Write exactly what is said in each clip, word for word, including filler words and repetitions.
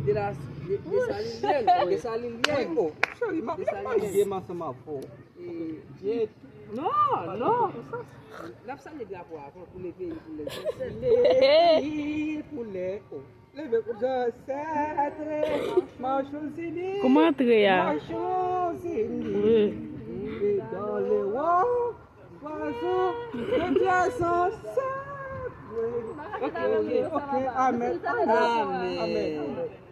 De la, de, Desalin li ye, Desalin li ye. Wi, o, cheri, m ap marye m ansanm avè w. E, non, non. N ap salye drapo a pou leve pou lè. Leve pou lè. Leve pou zansèt. Machonzini. Kòman antre a? Machonzini. Wi. E dans le roi. Oiseau de tes ancêtres. Ok, ok, ok. Amen. Amen. Amen. Amen.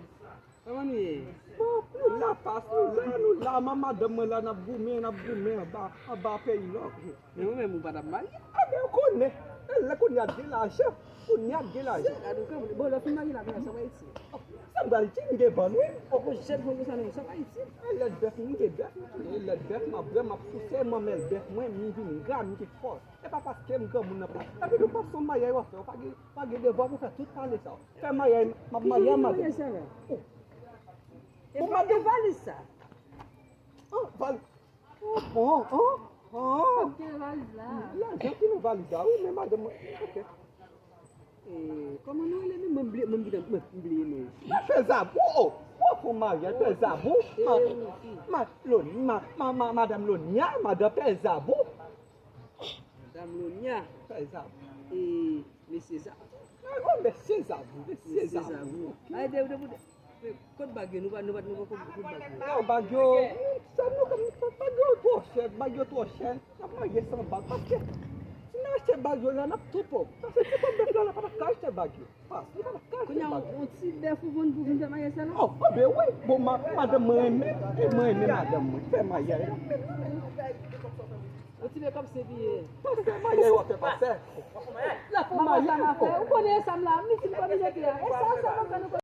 Kòman nou ye? Bon, nou la pas, nou la, nou la, man madanm mwen la, n ap goumen, n ap goumen anba, anba peyi lòk. Men ou menm ou pa t ap marye? A, men ou konnen, e lè kounye a gen lajan, kounye a gen lajan. Gade ou kanmenm. Bon, lè w fin marye la, kounye a sa w a itil? Sa m pral di, m gen vann, wi. Ou jèn fanm konsa non, sa w a itil? E lèt bèf, m gen bèf, m touye lèt bèf, m ap bwè, m ap souse, m anmèl bèf mwen, m vin gra, m gen fòs. E pa paske m granmoun nan pa. Epi nou pa son maryaj w ap fè, ou pa gen, pa gen devwa pou fè tout pale sa. Fè maryaj, m ap marye a madanm. Ou madanm valiz sa. An, valiz. Oh, oh, oh. Ki nan valiz la? Lajan ki nan valiz la, wi, men madanm mwen. Ok. E, kòman nou rele menm? Mwen bliye, mwen bliye, mwen bliye non. Pè Zabou, oh, oh, pou maryaj, Pè Zabou. Ma, ma, Loni, ma, ma, ma, madanm Lonia, madanm Pè Zabou. Madanm Lonia. Pè Zabou. E, mesye Zabou. Oh, mesye Zabou, mesye Zabou. Ay, de, de, de. Kot bag yo? Nou pa, nou pa, nou pa, kot bag yo? Non, bag yo, sa nou, bag yo twò chè, bag yo twò chè. N ap marye san bag, paske si n achte bag yo la, n ap tou pòv. Paske ti pòv bèf la, la pa t ap ka achte bag yo. Pas, li pa t ap ka achte bag yo. Yon ti bèf ou vann pou vin fè maryaj sa la? Oh, oh, ben wi, bon, ma, madanm mwen renmen, e mwen renmen madanm mwen. Fè maryaj la. Yon ti bèf kòb se piye. Paske maryaj w ap fè, pastè. La fè maryaj la fè. Ou konnen sa m la, m itil pa vin jete a. E sa, sa pa fè nou